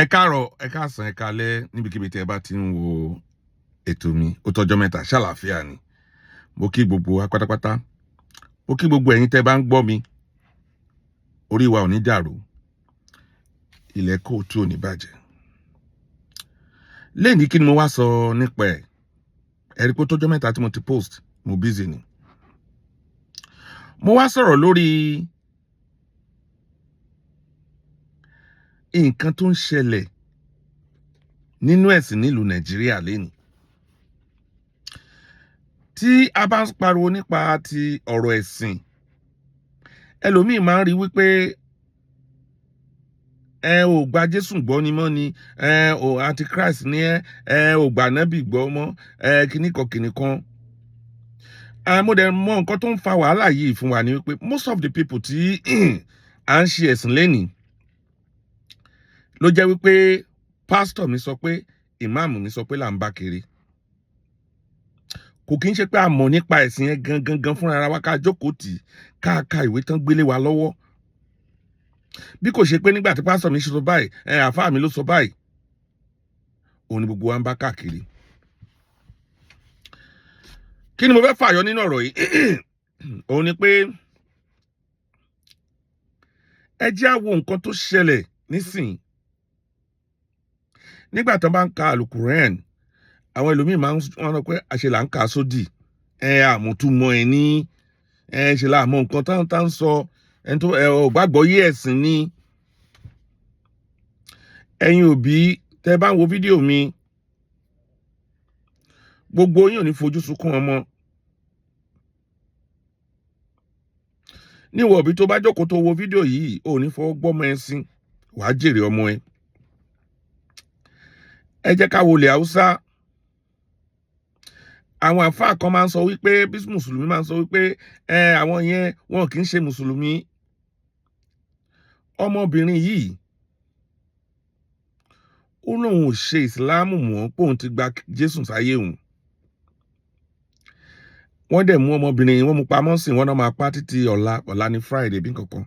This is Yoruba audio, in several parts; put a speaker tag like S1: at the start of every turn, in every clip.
S1: Ẹ káàárọ̀, ẹ káàsán, ẹ káalẹ́ níbikíbi tí ẹ bá ti ń wo ètò mi. Ó tọ́jọ́ mẹ́ta, ṣàlàáfíà ni. Mo kí gbogbo wa pátápátá. Mo kí gbogbo ẹ̀yin tẹ́ bá ń gbọ́ mi. Orí wa ò ní dàrú, ilẹ̀ kóòtù ò ní bàjẹ́. Lẹ́yìn, kí ni mo wá sọ nípa ẹ̀? Ẹ rí pé ó tọ́jọ́ mẹ́ta tí mo ti post, mo busy ni. Mo wá sọ̀rọ̀ lórí nǹkan tó ń ṣẹlẹ̀ nínú ẹ̀sìn nílùú Nàìjíríà lénìí. Tí a bá ń pariwo nípa ti ọ̀rọ̀ ẹ̀sìn, ẹlòmíì máa ń rí wípé ẹ ò gba Jésù gbọ́ ni mọ́ ni, ẹ ò antichrist ni, ẹ ò gbà nábì gbọ́ mọ́, ẹ kìnnìkan kìnnìkan. Mo dẹ̀ mọ nǹkan tó ń fa wàhálà yìí fún wa ni wípé most of the people tí à ń ṣe ẹ̀sìn lénìí ló jẹ́ wípé pásítọ̀ mi sọ pé, ìmáàmù mi sọ pé là ń bá kiri. Kò kí ń ṣe pé a mọ̀ nípa ẹ̀sìn yẹn gangan gan fúnra wa, ká jókòó tì ká ka ìwé tán gbélé wa lọ́wọ́, bí kò ṣe pé nígbà tí pásítọ̀ mi ṣe sọ báyìí, ẹ àfáà mi ló sọ báyìí, òun ni gbogbo wa ń bá káàkiri. Kí ni mo fẹ́ fàyọ nínú ọ̀rọ̀ yìí? Òun ni pé ẹ jẹ́ á wo nǹkan tó ṣẹlẹ̀ nísìnyí. Nígbà tó bá ń ka alukuran, àwọn ẹlòmíì máa ń wọ́n rọ pé àṣẹ là ń kà á sódì, ẹ àmọ̀túmọ̀ ẹ ní ẹ ṣe là mọ nǹkan tá ń sọ, ẹni tó ẹ ò gbàgbọ́ yé ẹ̀sìn ni. Ẹ̀yin òbí tẹ́ bá ń wo fídíò mi, gbogbo yín ò ní fojú sunkún ọmọ. Níwọ̀ òbí tó bá jókòó tó wo fídíò yìí, ò ní fọwọ́ gbọ́mọ ẹ sí, wàá jèrè ọmọ ẹ. Ẹ jẹ́ ká wo ilẹ̀ Haúsá. Àwọn àfáà kan máa ń sọ wípé bí mùsùlùmí máa ń sọ wípé ẹ àwọn yẹn wọn kì í ṣe mùsùlùmí. Ọmọbìnrin yìí ó lóun ò ṣe ìsìláàmù mọ́, pé òun ti gba Jésù sáyé òun. Wọ́n dẹ̀ mú ọmọbìnrin yìí, wọ́n mú pamọ́ sí wọn náà, máa pa títí ọ̀la. Ọ̀la ní Friday bí nǹkan kan,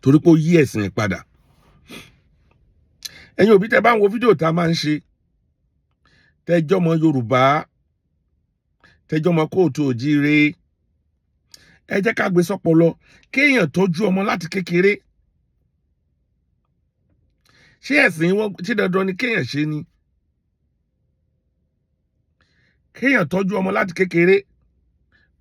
S1: torí pé ó yí ẹ̀sìn ẹ̀ padà. Ẹ̀yin òbí tẹ́ bá ń wo fídíò tá a máa ń ṣe, tẹ́jọ́mọ Yorùbá, tẹ́jọ́mọ kóòtù òjíire, ẹ jẹ́ ká gbé sọ́pọlọ kéèyàn tọ́jú ọmọ láti kékeré. Ṣé ẹ̀sìn wọn ṣé dandan ni kéèyàn ṣe ni? Kéèyàn tọ́jú ọmọ láti kékeré,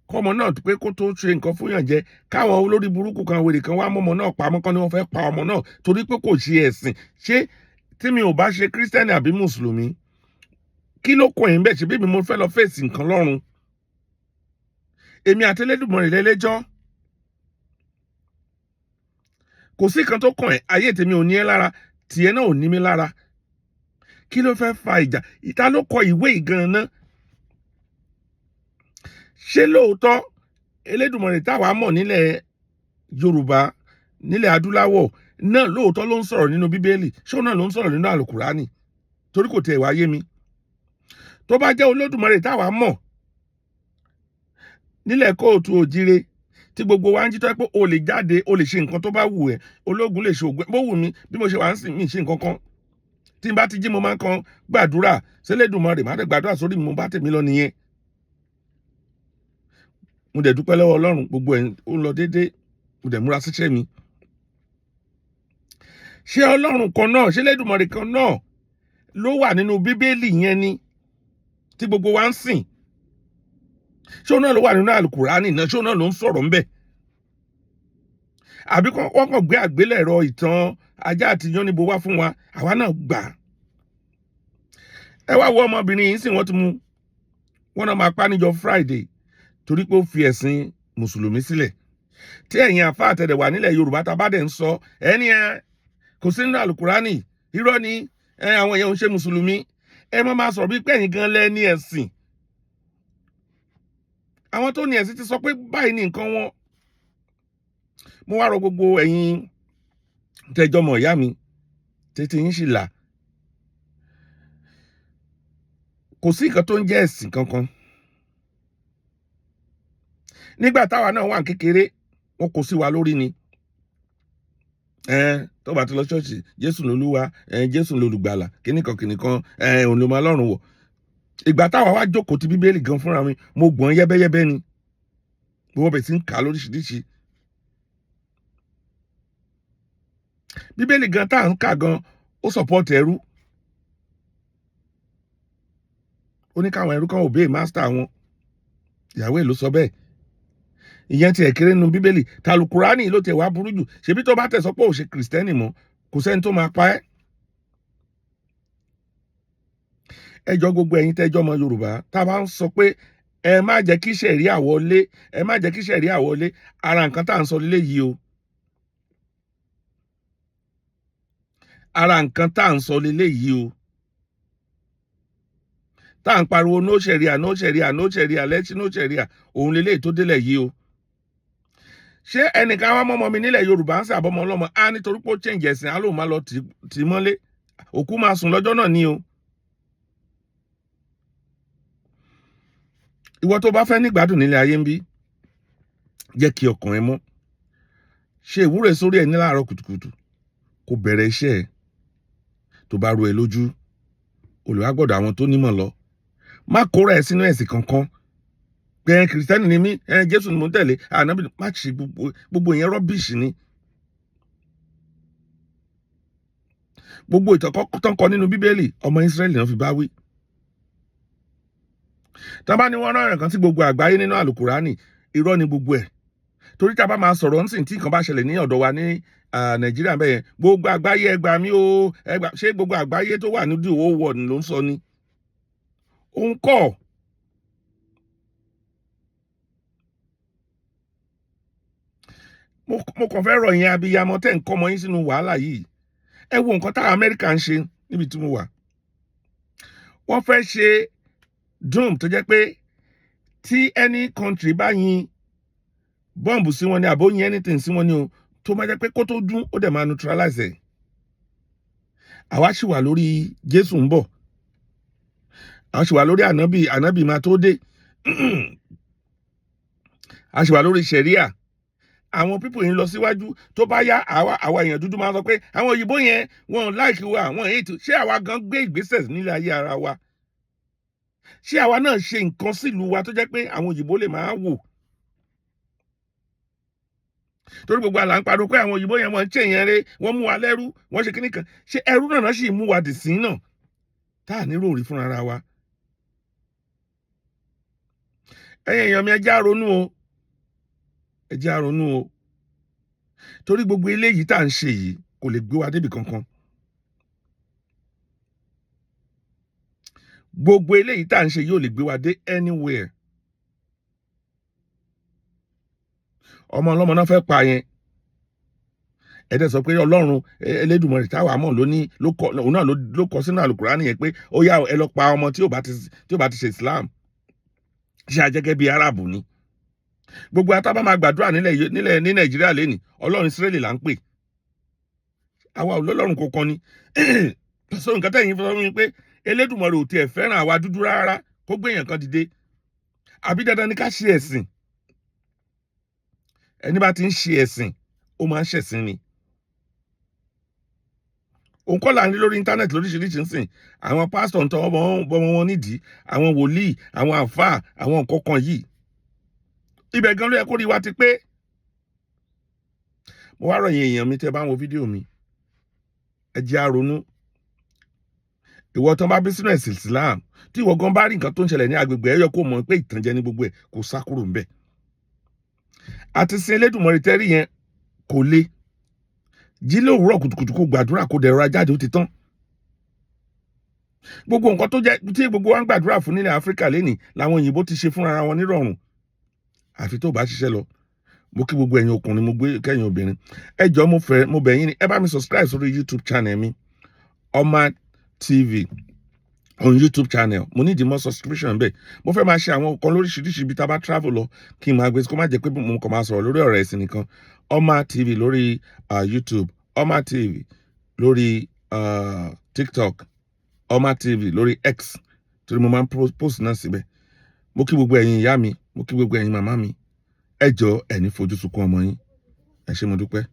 S1: kọ́mọ náà pé kó tó ṣe nǹkan fún yàn jẹ, káwọn olórí burúkú kan, wèrè kan wá mọ́mọ náà pamọ́, kán ni wọ́n fẹ́ pa ọmọ náà torí pé kò ṣe ẹ̀sìn. Ṣé tí mi ò bá ṣe kírísítẹ́nì àbí mùsùlùmí, kí ló kọ ẹ̀ ń bẹ̀? Ṣe bí mi mo fẹ́ lọ fèsì nǹkan lọ́run? Èmi àti Elédùmarè lẹ́lẹ́jọ́, kò sí kan tó kàn ẹ́. Ayé tèmi ò ní ẹ́ lára, tìẹ náà ò ní mi lára. Kí ló fẹ́ fa ìjà? Ìta ló kọ ìwé ìgan náà? Ṣé lóòótọ́ Elédùmarè táwa mọ̀ nílẹ̀ Yorùbá, nílẹ̀ adúláwọ̀ náà, lóòótọ́ ló ń sọ̀rọ̀ nínú Bíbélì? Ṣé òun náà ló ń sọ̀rọ̀ nínú àlùkùránì? Torí kò tẹ̀ wá yé mi. Tó bá jẹ́ Olódùmarè táwa mọ̀ nílẹ̀ kóòtù òjire tí gbogbo wa ń jí, tó pé o lè jáde, o lè ṣe nǹkan tó bá wù ẹ́, ológun lè ṣe ògùn bó wù mí, bí mo ṣe wà ń sìn mí ṣe nǹkan kan, tí n bá ti jí mo máa ń kan gbàdúrà s'Elédùmarè, má dẹ̀ gbàdúrà sórí mi, mo bá tèmi lọ nìyẹn. Mo dẹ̀ dúpẹ́ lọ́wọ́ Ọlọ́run, gbogbo ẹ̀ ó lọ déédé, mo dẹ̀ múra síṣẹ́ mi. Ṣé Ọlọ́run kan náà, ṣé Elédùmarè kan náà ló wà nínú Bíbélì yẹn ni tí gbogbo wa ń sìn? Ṣé òun náà ló wà nínú àlùkùránì náà? Ṣé òun náà ló ń sọ̀rọ̀ ńbẹ̀? Àbí wọ́n kàn gbé àgbélẹ̀rọ ìtàn ajá àtijọ́ níbo wá fún wa, àwa náà gbà á? Ẹ wá wo ọmọbìnrin yìí sì, wọ́n ti mú wọn náà máa pa níjọ́ Friday torí pé ó fi ẹ̀sìn mùsùlùmí sílẹ̀. Tí ẹ̀yin àfáà tẹ̀lẹ̀ wà nílẹ̀ Yorùbá tá a bá dẹ̀ ń sọ ẹni ẹ kò sí nínú àlùkùránì, irọ́ ni, ẹ àwọn èèyàn ń ṣe mùsùlùmí, ẹ má máa sọ̀rọ̀ bí pé ẹ̀yin gan lẹ́ ní ẹ̀sìn. Àwọn tó ní ẹ̀sìn ti sọ pé báyìí ní nǹkan wọn. Mo wá rọ gbogbo ẹ̀yin tẹjọmọ ìyá mi tètè yín sì là, kò sí nǹkan tó ń jẹ́ ẹ̀sìn kankan. Nígbà táwa náà wà kékeré, wọn kò sí wa lórí ni. Ẹ tó bá ti lọ ṣọ́ọ̀ṣì, Jésù lolúwa, ẹ Jésù lolùgbàlà, kíníkan kíníkan, ẹ òun ló máa lọ́rùn wọ̀. Ìgbà táwa wá jókòó ti Bíbélì gan fúnra mi, mo gbọ́n yẹ́bẹ́yẹ́bẹ́ ni, mo bẹ̀ sí ń kà á lóríṣiríṣi. Bíbélì gan tá à ń kà gan, ó support ẹrú. Ó ní káwọn ẹrú kan obey master wọn. Ìyàwó ẹ̀ ló sọ bẹ́ẹ̀. Ìyẹn tiẹ̀ kéré nínú Bíbélì. Tàlùkùránì ló tiẹ̀ wá burú jù. Ṣebí tó bá tẹ̀ sọ pé ò ṣe Kìrìsìtẹ́nì mọ́, kò sẹ́ni tó máa pa ẹ́. Ẹ jọ gbogbo ẹ̀yin tẹ́jọ́ ọmọ Yorùbá, tá a bá ń sọ pé ẹ má jẹ́ kí ṣẹ̀ríà wọlé, ẹ má jẹ́ kí ṣẹ̀ríà wọlé, ara nǹkan tá à ń sọ lélẹ̀ yìí o. Ara nǹkan tá à ń sọ lélẹ̀ yìí o. Tá à ń pariwo no ṣẹ̀ríà, no ṣẹ̀ríà, no ṣẹ̀ríà, lẹ́sìn no ṣẹ̀ríà, òun lélẹ̀ tó délẹ̀ yìí o. Ṣé ẹnìkan wá mọ́mọ́ mi nílẹ̀ Yorùbá ń sàbọ̀mọ́ ọlọ́mọ á nítorí pé ó change ẹ̀sìn, á lóun máa lọ tì mọ́lé, òkú máa sùn lọ́jọ́ náà ni o. Ìwọ tó bá fẹ́ nígbádùn nílé ayé ń bí, jẹ́ kí ọkàn ẹ mọ́, ṣe ìwúre sórí ẹ ní láàárọ̀ kùtùkùtù, kó bẹ̀rẹ̀ iṣẹ́ ẹ. Tó bá rú ẹ lójú, olùwà gbọ́dọ̀ àwọn tó nímọ̀ lọ. Má kóra ẹ sínú ẹ̀sìn kankan pé ẹ Kìrìsìtẹ́nì ni mí, ẹ Jésù ni mò ń tẹ̀lé, ànábì, má ṣe gbogbo ìyẹn rọ́bìṣì ni. Gbogbo ìtàn tó ń kọ nínú Bíbélì, ọmọ Ísírẹ́lì náà fi bá wí. Tá bá ní wọ́n rán ẹ̀kan sí gbogbo àgbáyé nínú àlùkùránì, irọ́ ni gbogbo ẹ̀. Torí tá a bá máa sọ̀rọ̀ ńsìn, tí nǹkan bá ṣẹlẹ̀ ní ọ̀dọ̀ wa ní Nàìjíríà bẹ́ẹ̀ yẹn, gbogbo àgbáyé ẹ gbà mí o, ẹ gbà. Ṣé gbogbo àgbáyé tó wà ní the whole world ló ń sọ ni? Òun kọ́. Mo kàn fẹ́ rọ̀ yẹn abiyamọ tẹ́ ń kọ́ ọmọ yín sínú wàhálà yìí. Ẹ wo nǹkan táwọn Amẹ́ríkà ń ṣe níbi tí mo wà. Wọ́n fẹ́ ṣe doom tó jẹ́ pé tí any country bá yin bọ́ǹbù sí wọn ni àbó yin anything sí wọn ni o, tó máa jẹ́ pé kó tó dún ó dẹ̀ máa neutralize ẹ̀. Àwa sì wà lórí Jésù ń bọ̀, àwa sì wà lórí ànábì, ànábì máa tó dé, a sì wà lórí ṣẹ̀ríà. Àwọn pípò yìí ń lọ síwájú. Tó bá yá, àwa èèyàn dúdú máa sọ pé àwọn òyìnbó yẹn wọn ò láìkí wa, wọn èyí. Ṣé àwa gan gbé ìgbésẹ̀ nílé ayé ara wa? Ṣé àwa náà ṣe nǹkan sílùú wa tó jẹ́ pé àwọn òyìnbó lè máa wò? Torí gbogbo àlà ń pariwo pé àwọn òyìnbó yẹn wọ́n ń ṣe yẹn ré, wọ́n mú wa lẹ́rú, wọ́n ṣe kíní kan. Ṣé ẹrú náà sì mú wa dì sí náà tá à ní rò rí fúnra wa? Ẹ̀yin èèyàn mi, ẹ jẹ́ á ronú o, ẹ jẹ́ á ronú o. Torí gbogbo eléyìí tá à ń ṣe yìí kò lè gbé wa débi kankan. Gbogbo eléyìí tá à ń ṣe yìí ò lè gbé wa dé anywhere. Ọmọ ọlọ́mọ náà fẹ́ pa yẹn. Ẹ dẹ̀ sọ pé Ọlọ́run Elédùmarè táwa mọ̀ ló ní ló kọ, òun náà ló kọ sínú Àlùkùránì yẹn pé ó yá ẹ lọ pa ọmọ tí ò bá ti ṣe Islam. Ṣé a jẹ́ gẹ́gẹ́ bí Árábù ni? Gbogbo atábá máa gbàdúrà nílẹ̀ ní Nàìjíríà lẹ́nìí, Ọlọ́run Ísírẹ́lì là ń pè. Àwa ò lọ́lọ́run kankan ni. So nǹkan tẹ̀yìn fún mi pé Elédùmarè ò tiẹ̀ fẹ́ràn àwa dúdú rárá, kó gbé èèyàn kan dìde. Àbí dandan ni ká ṣe ẹ̀sìn? Ẹni bá ti ń ṣe ẹ̀sìn, ó máa ń ṣẹ̀sìn ni. Òun kọ́ là ń rí lórí íńtánẹ́ẹ̀tì lóríṣiríṣi ńsìn. Àwọn pásítọ̀ ń tọwọ́ bọ́ wọn nídìí, àwọn wòlíì, àwọn àfáà, àwọn nǹkan kan yìí. Ibẹ̀ gan ló yẹ kó rí wa ti pé. Mo wá rọ̀ yín èèyàn mi tẹ́ bá ń wo fídíò mi, ẹ jẹ́ á ronú. Ìwọ tán bá bí sínú ẹ̀sìn Islam, tí ìwọ gan bá rí nǹkan tó ń ṣẹlẹ̀ ní agbègbè, ẹ yọ kó mọ̀ pé ìtànjẹ ní gbogbo ẹ̀, kó sá kúrò ńbẹ̀. Àti sin Elédùmarè tẹ́rí yẹn kò le. Jí lówùúrọ̀ kùtùkùtù kó gbàdúrà, kó dẹ̀ rọra jáde, ó ti tán. Gbogbo nǹkan tó jẹ́ tí gbogbo wa ń gbàdúrà fún nílẹ̀ Áfíríkà lénìí làwọn òyìnbó ti ṣe fúnra wọn nírọ̀rùn. Àfi tó bá ṣiṣẹ́ lọ. Mo kí gbogbo ẹ̀yin ọkùnrin, mo gbé kẹ́yìn obìnrin. Ẹ jọ̀ọ́, mo fẹ́, mo bẹ̀ yín ni, ẹ bá mi subscribe sórí YouTube channel mi, Oma TV on YouTube channel. Mo ní more subscription bẹ́ẹ̀. Mo fẹ́ máa ṣe àwọn nǹkan lóríṣiríṣi ibi tá a bá travel lọ, kí n máa gbé, kó má jẹ́ pé mo kàn máa sọ̀rọ̀ lórí ọ̀rọ̀ ẹ̀sìn nìkan. Oma TV lórí YouTube, Oma TV lórí TikTok, Oma TV lórí X, torí mo máa ń post náà síbẹ̀. Mo kí gbogbo ẹ̀yin ìyá mi, mo kí gbogbo ẹ̀yin màmá mi. Ẹ jọ̀ọ́, ẹ ní fojú sunkún ọmọ yín. Ẹ ṣé, mo dúpẹ́.